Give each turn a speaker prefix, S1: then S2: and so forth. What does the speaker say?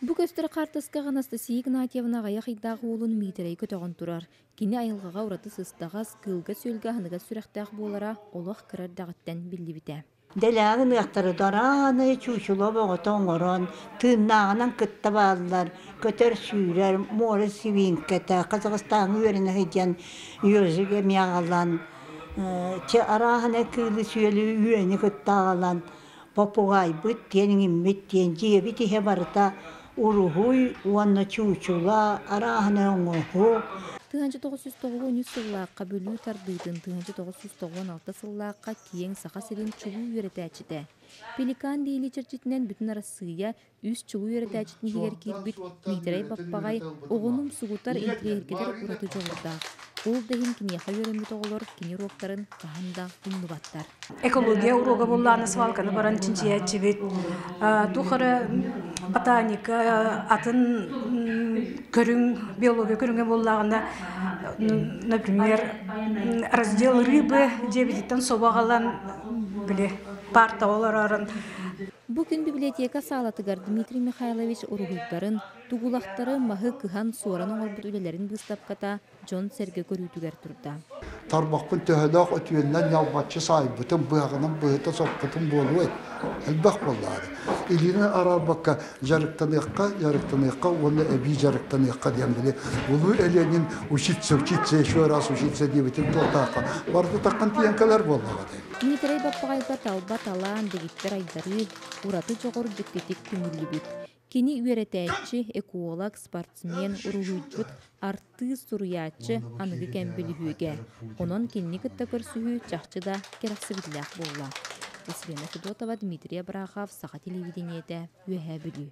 S1: Бу көстөр хаартыскаҕа Анастасия Игнатьевна аҕыйах ыйдаах уолун Миитэрэй көтөҕөн турар. Кини айылҕаҕа ураты сыстаҕас, кыылга-сүөлгэ аһыныгас сүрэхтээх буолара олох кыра эрдэҕиттэн биллибитэ.
S2: Дэлэҕин ыахтары дорааны чуучула оҕото оҥорон, тыыннааҕынан кытта бааллар, көтөр-сүүрэр, муора сибииҥкэтэ, Казахстаҥҥа үөрэнэ сылдьан ежик эмиэ аҕалан, чэ арааһынай кыылы-сүөлү үөнү кытта аҕалан попугайбыт диэн иҥиммит диэн дьиэбит иһэ барыта уруһуй уонна чуучула арааһынай оҥоһук.
S1: 1993 сыллаахха Бүлүү тардыытын 1996 сыллаахха киэҥ Саха сирин чулуу үөрэтээччитэ. Пеликан диэли чэрчитинэн Бүтүн Арассыыйа үс чулуу үөрэтээччитин иһигэр киирбит Миитэрэй Баппаҕай оҕону умсугутар, интириэһиргэтэр ураты дьоҕурдаах. Ол да иһин киниэхэ үөрэммит оҕолор кини уруоктарын хаһан да умнубаттар.
S3: Экология уруога буоллаҕына свалканы баран чинчийээччибит. Туох эрэ ботаника, атын көрүҥ, биология көрүҥэ буоллаҕына, например, раздел рыбы дьиэбититтэн собо аҕалан, били, паартаҕа олорорун.
S1: Бу күн библиотека саалатыгар Дмитрий Михайлович уруһуйдарын, тугулахтары маһы кыһан суоран оҥорбут үлэлэрин быыстапката дьон-сэргэ көрүүтүгэр турда.
S4: Тарбахпын төһөлөөх өтүөннэн ньалбаччы саайбытым, быһаҕынан быһыта соппутум буолуой? Элбэх буоллаҕа. Илиини араарбакка дьарыктаныахха, дьарыктаныахха уонна эбии дьарыктаныахха диэн били Улуу Ленин учиться, учиться, еще раз учиться диэбитин туотаахха барыта таххан тиийэн кэлэр буоллаҕа дии.
S1: Дмитрий Баппаҕайга талба талаан, дэгиттэр айдарыы, ураты дьоҕур дьиктитик түмүллүбүт. Кини үөрэтээччи, эколог, спортсмен, уруһуйдьут, артыыс, суруйааччы, аныгы кэм бөлүһүөгэ. Онон кинини кытта көрсүһүү чахчы да кэрэхсэбиллээх буолла. Василина Федотова, Дмитрий Абрахов, Саха телевидениетэ, Үөһээ Бүлүү.